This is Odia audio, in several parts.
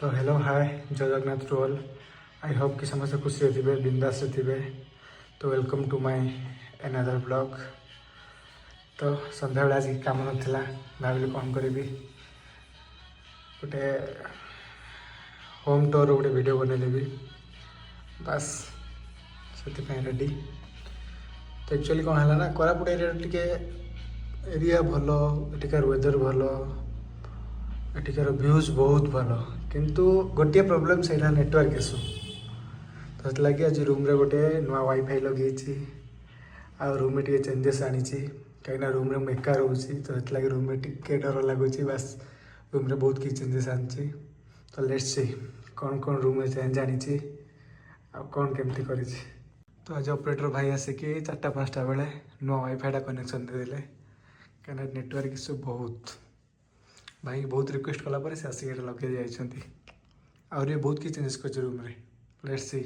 ତ ହ୍ୟାଲୋ, ହାଏ, ଜୟ Jagannath to all. I Hope କି ସମସ୍ତେ ଖୁସିରେ ଥିବେ, ବିନ୍ଦାସରେ ଥିବେ। ତ welcome to my another vlog। ତ ସନ୍ଧ୍ୟାବେଳେ ଆଜି କାମ ନଥିଲା, ଭାବିଲି କ'ଣ କରିବି, ଗୋଟେ ହୋମ୍ ଟୁର୍ ଗୋଟେ ଭିଡ଼ିଓ ବନେଇଦେବି, ବାସ୍ ସେଥିପାଇଁ ରେଡ଼ି। ତ ଆକ୍ଚୁଆଲି କ'ଣ ହେଲା ନା, କୋରାପୁଟ ଏରିଆରେ ଟିକେ ଏରିଆ ଭଲ, ଏଠିକାର ୱେଦର୍ ଭଲ, ଏଠିକାର ଭ୍ୟୁଜ୍ ବହୁତ ଭଲ, କିନ୍ତୁ ଗୋଟିଏ ପ୍ରୋବ୍ଲେମ୍, ସେଇଟା ନେଟୱାର୍କ ଇସ୍ୟୁ। ତ ସେଥିଲାଗି ଆଜି ରୁମ୍ରେ ଗୋଟେ ନୂଆ ୱାଇଫାଇ ଲଗେଇଛି ଆଉ ରୁମ୍ରେ ଟିକେ ଚେଞ୍ଜେସ୍ ଆଣିଛି, କାହିଁକିନା ରୁମ୍ରେ ମୁଁ ଏକା ରହୁଛି। ତ ସେଥିଲାଗି ରୁମ୍ରେ ଟିକେ ଡର ଲାଗୁଛି। ବାସ୍, ରୁମ୍ରେ ବହୁତ କିଛି ଚେଞ୍ଜେସ୍ ଆଣିଛି। ତ let's C କ'ଣ କ'ଣ ରୁମ୍ରେ ଚେଞ୍ଜ ଆଣିଛି ଆଉ କ'ଣ କେମିତି କରିଛି। ତ ଆଜି ଅପରେଟର ଭାଇ ଆସିକି 4ଟା 5ଟା ବେଳେ ନୂଆ ୱାଇଫାଇଟା କନେକ୍ସନ୍ ଦେଇଦେଲେ, କାହିଁକିନା ନେଟୱାର୍କ ଇସ୍ୟୁ ବହୁତ। ଭାଇ ବହୁତ ରିକ୍ୱେଷ୍ଟ କଲା ପରେ ସେ ଆସିକି ଏଇଟା ଲଗେଇ ଯାଇଛନ୍ତି। ଆହୁରି ବହୁତ କିଛି ଚେଞ୍ଜେସ୍ କରିଛି ରୁମ୍ରେ। Let's C.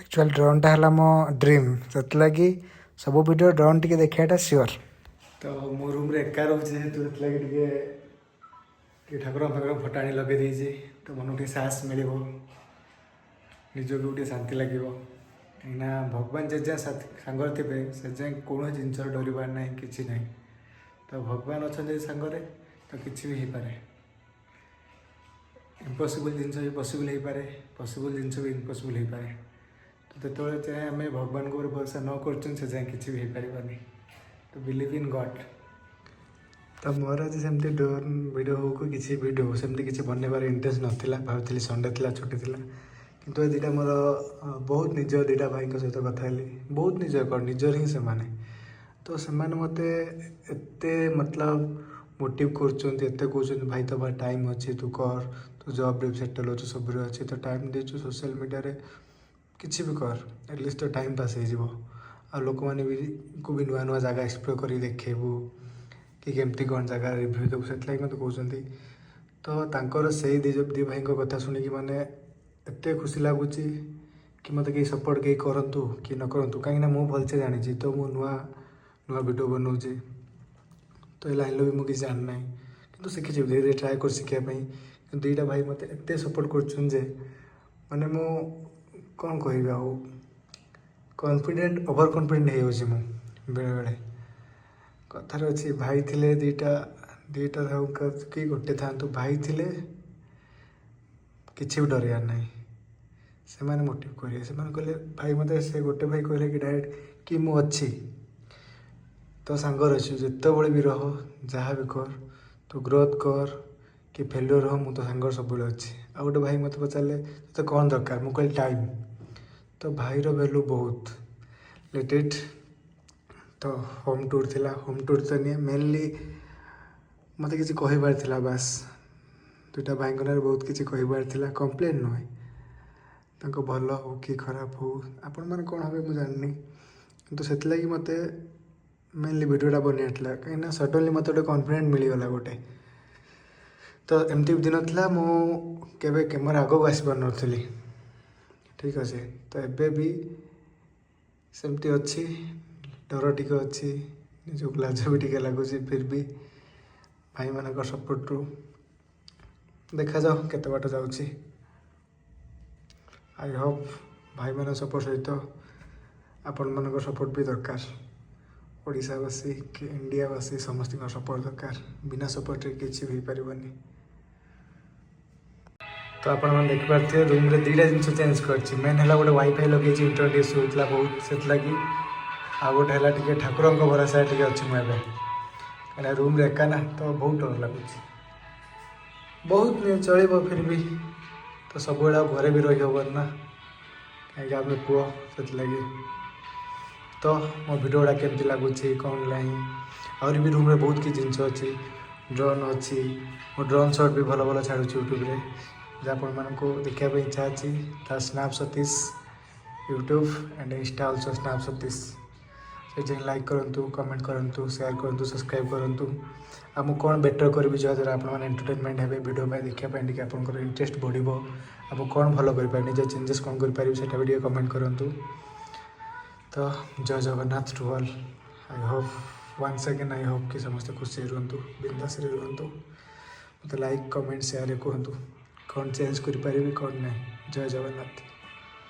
Actually ଡ୍ରୋନ୍ଟା ହେଲା ମୋ ଡ୍ରିମ୍, ସେଥିଲାଗି ସବୁ ଭିଡ଼ିଓ ଡ୍ରୋନ୍ ଟିକେ ଦେଖିବାଟା ସିଓର୍। ତ ମୁଁ ରୁମ୍ରେ ଏକା ରହୁଛି ଯେହେତୁ, ସେଥିଲାଗି ଟିକେ ଟିକେ ଠାକୁରଙ୍କ ଫାକୁରଙ୍କ ଫଟୋ ଆଣି ଲଗେଇ ଦେଇଛି। ତ ମନକୁ ଟିକେ ସାହସ ମିଳିବ, ନିଜକୁ ଟିକେ ଶାନ୍ତି ଲାଗିବ, କାହିଁକିନା ଭଗବାନ ଯେ ଯାଏଁ ସାଙ୍ଗରେ ଥିବେ, ସେ ଯାଏଁ କୌଣସି ଜିନିଷର ଡରିବାର ନାହିଁ, କିଛି ନାହିଁ। ତ ଭଗବାନ ଅଛନ୍ତି ସାଙ୍ଗରେ, ତ କିଛି ବି ହେଇପାରେ। ଇମ୍ପସିବୁଲ୍ ଜିନିଷ ବି ପସିବୁଲ୍ ହେଇପାରେ, ପସିବୁଲ୍ ଜିନିଷ ବି ଇମ୍ପସିବୁଲ୍ ହେଇପାରେ। ତ ଯେତେବେଳେ ଯାଏଁ ଆମେ ଭଗବାନଙ୍କ ଉପରେ ଭରସା ନ କରୁଛନ୍ତି, ସେ ଯାଏଁ କିଛି ବି ହେଇପାରିବନି। ତ ବିଲିଭ୍ ଇନ୍ ଗଡ୍। ତ ମୋର ଆଜି ସେମିତି ଡ୍ରୋନ୍ ଭିଡ଼ିଓ ହଉ କି କିଛି ଭିଡ଼ିଓ ହଉ, ସେମିତି କିଛି ବନେଇବାର ଇଣ୍ଟରେଷ୍ଟ ନଥିଲା। ଭାବିଥିଲି ସଣ୍ଡେ ଥିଲା, ଛୁଟି ଥିଲା, କିନ୍ତୁ ଏ ଦୁଇଟା ମୋର ବହୁତ ନିଜ ଦୁଇଟା ଭାଇଙ୍କ ସହିତ କଥା ହେଲି। ବହୁତ ନିଜ କ'ଣ, ନିଜର ହିଁ ସେମାନେ। ତ ସେମାନେ ମୋତେ ଏତେ ମତଲବ ମୋଟିଭ୍ କରୁଛନ୍ତି, ଏତେ କହୁଛନ୍ତି, "ଭାଇ, ତୋ ପାଖରେ ଟାଇମ୍ ଅଛି, ତୁ କର। ତୁ ଜବ୍ରେ ବି ସେଟେଲ୍ ଅଛୁ, ସବୁରେ ଅଛି, ତ ଟାଇମ୍ ଦେଇଛୁ ସୋସିଆଲ୍ ମିଡ଼ିଆରେ, କିଛି ବି କର, ଆଟଲିଷ୍ଟ ତୋ ଟାଇମ୍ ପାସ୍ ହେଇଯିବ ଆଉ ଲୋକମାନେ ବି କୁ ବି ନୂଆ ନୂଆ ଜାଗା ଏକ୍ସପ୍ଲୋର୍ କରିକି ଦେଖେଇବୁ କି କେମିତି କ'ଣ ଜାଗା ରିଭ୍ୟୁ ଦେବୁ।" ସେଥିଲାଗି ମୋତେ କହୁଛନ୍ତି। ତ ତାଙ୍କର ସେଇ ଦୁଇ ଭାଇଙ୍କ କଥା ଶୁଣିକି ମାନେ ଏତେ ଖୁସି ଲାଗୁଛି କି ମୋତେ କେହି ସପୋର୍ଟ କେହି କରନ୍ତୁ କି ନ କରନ୍ତୁ, କାହିଁକିନା ମୁଁ ଭଲସେ ଜାଣିଛି। ତ ମୁଁ ନୂଆ ନୂଆ ଭିଡ଼ିଓ ବନାଉଛି, ତ ଏ ଲାଇନ୍ର ବି ମୁଁ କିଛି ଜାଣିନାହିଁ, କିନ୍ତୁ ଶିଖିଯିବି ଧୀରେ ଧୀରେ, ଟ୍ରାଏ କରୁଛି ଶିଖିବା ପାଇଁ। କିନ୍ତୁ ଦୁଇଟା ଭାଇ ମୋତେ ଏତେ ସପୋର୍ଟ କରୁଛନ୍ତି ଯେ ମାନେ ମୁଁ କ'ଣ କହିବି ଆଉ, କନଫିଡେଣ୍ଟ, ଓଭର କନଫିଡେଣ୍ଟ ହେଇଯାଉଛି ମୁଁ ବେଳେବେଳେ। କଥାରେ ଅଛି, ଭାଇ ଥିଲେ ଦୁଇଟା, ଦୁଇଟା ଥାଉ କି ଗୋଟେ ଥାଆନ୍ତୁ, ଭାଇ ଥିଲେ କିଛି ବି ଡରିବାର ନାହିଁ। ସେମାନେ ମୋଟିଭ୍ କରିବେ। ସେମାନେ କହିଲେ, ଭାଇ ମୋତେ, ସେ ଗୋଟେ ଭାଇ କହିଲେ କି ଡାଇରେକ୍ଟ କି, "ମୁଁ ଅଛି, ତୋ ସାଙ୍ଗରେ ଅଛି, ଯେତେବେଳେ ବି ରହ, ଯାହା ବି କର, ତୁ ଗ୍ରୋଥ୍ କର କି ଫେଲୁଅର୍ ହ, ମୁଁ ତୋ ସାଙ୍ଗରେ ସବୁବେଳେ ଅଛି।" ଆଉ ଗୋଟେ ଭାଇ ମୋତେ ପଚାରିଲେ, "ତୋତେ କ'ଣ ଦରକାର?" ମୁଁ କହିଲି, "ଟାଇମ୍।" ତ ଭାଇର ଭ୍ୟାଲୁ ବହୁତ। Let ଇଟ୍। ତ ହୋମ୍ ଟୁର୍ ଥିଲା, ହୋମ୍ ଟୁର୍ ତ ନିଏ, ମେନଲି ମୋତେ କିଛି କହିବାର ଥିଲା। ବାସ୍, ଦୁଇଟା ଭାଇଙ୍କ ନାଁରେ ବହୁତ କିଛି କହିବାର ଥିଲା। କମ୍ପ୍ଲେନ୍ ନୁହେଁ, ତାଙ୍କ ଭଲ ହଉ କି ଖରାପ ହଉ, ଆପଣମାନେ କ'ଣ ହେବେ ମୁଁ ଜାଣିନି, କିନ୍ତୁ ସେଥିଲାଗି ମୋତେ ମେନଲି ଭିଡ଼ିଓଟା ବନେଇବାର ଥିଲା, କାହିଁକିନା ସଡ଼ନଲି ମୋତେ ଗୋଟେ କନଫିଡେଣ୍ଟ ମିଳିଗଲା ଗୋଟେ। ତ ଏମିତି ବି ଦିନ ଥିଲା, ମୁଁ କେବେ କ୍ୟାମେରା ଆଗକୁ ଆସିପାରୁନଥିଲି, ଠିକ୍ ଅଛି। ତ ଏବେ ବି ସେମିତି ଅଛି, ଡର ଟିକେ ଅଛି, ନିଜକୁ ଲାଜ ବି ଟିକେ ଲାଗୁଛି। ଫିର୍ ବି ଭାଇମାନଙ୍କ ସପୋର୍ଟରୁ ଦେଖାଯାଉ କେତେ ବାଟ ଯାଉଛି। I Hope ଭାଇମାନଙ୍କ ସପୋର୍ଟ ସହିତ ଆପଣମାନଙ୍କ ସପୋର୍ଟ ବି ଦରକାର। ଓଡ଼ିଶାବାସୀ କି ଇଣ୍ଡିଆବାସୀ, ସମସ୍ତଙ୍କ ସପୋର୍ଟ ଦରକାର। ବିନା ସପୋର୍ଟରେ କିଛି ବି ହେଇପାରିବନି। ତ ଆପଣମାନେ ଦେଖିପାରୁଥିବେ, ରୁମ୍ରେ ଦୁଇଟା ଜିନିଷ ଚେଞ୍ଜ କରିଛି। ମେନ୍ ହେଲା ଗୋଟେ ୱାଇଫାଇ ଲଗେଇଛି, ଇଣ୍ଟରନେଟ୍ ଇସ୍ୟୁ ହେଉଥିଲା ବହୁତ, ସେଥିଲାଗି। ଆଉ ଗୋଟେ ହେଲା ଟିକେ ଠାକୁରଙ୍କ ଭରସା ଟିକେ ଅଛି ମୁଁ ଏବେ, କାହିଁକିନା ରୁମ୍ରେ ଏକା ନା, ତ ବହୁତ ଡର ଲାଗୁଛି। ବହୁତ ନୁହେଁ, ଚଳିବ, ଫିର୍ ବି ତ ସବୁବେଳେ ଆଉ ଘରେ ବି ରହିହେବନି ନା, କାହିଁକି ଆମେ ପୁଅ, ସେଥିଲାଗି। ତ ମୋ ଭିଡ଼ିଓ ଗୁଡ଼ା କେମିତି ଲାଗୁଛି, କ'ଣ ନାହିଁ, ଆହୁରି ବି ରୁମ୍ରେ ବହୁତ କିଛି ଜିନିଷ ଅଛି, ଡ୍ରୋନ୍ ଅଛି, ମୁଁ ଡ୍ରୋନ୍ ସଟ୍ ବି ଭଲ ଭଲ ଛାଡ଼ୁଛି ୟୁଟ୍ୟୁବରେ। ଯଦି ଆପଣମାନଙ୍କୁ ଦେଖିବା ପାଇଁ ଇଚ୍ଛା ଅଛି, ତା snap Satish YouTube and insta also snap Satish, ସେଠି ଯାଇ ଲାଇକ୍ କରନ୍ତୁ, କମେଣ୍ଟ କରନ୍ତୁ, ସେୟାର କରନ୍ତୁ, ସବସ୍କ୍ରାଇବ୍ କରନ୍ତୁ। ଆଉ ମୁଁ କ'ଣ ବେଟର୍ କରିବି, ଯାହାଦ୍ୱାରା ଆପଣମାନେ ଏଣ୍ଟରଟେନମେଣ୍ଟ ହେବେ, ଭିଡ଼ିଓ ପାଇଁ ଦେଖିବା ପାଇଁ ଟିକେ ଆପଣଙ୍କର ଇଣ୍ଟରେଷ୍ଟ ବଢ଼ିବ, ଆଉ ମୁଁ କ'ଣ ଭଲ କରିପାରିବି, ନିଜ ଚେଞ୍ଜେସ୍ କ'ଣ କରିପାରିବି, ସେଇଟା ବି ଟିକେ କମେଣ୍ଟ କରନ୍ତୁ। ତ ଜୟ Jagannath to all. I hope, one second, I hope କି ସମସ୍ତେ ଖୁସିରେ ରୁହନ୍ତୁ, ବିନ୍ଦାସରେ ରୁହନ୍ତୁ। ମୋତେ ଲାଇକ୍, କମେଣ୍ଟ, ସେୟାର କୁହନ୍ତୁ। କ'ଣ ଚେଞ୍ଜ କରିପାରିବି କ'ଣ ନାହିଁ। ଜୟ ଜଗନ୍ନାଥ।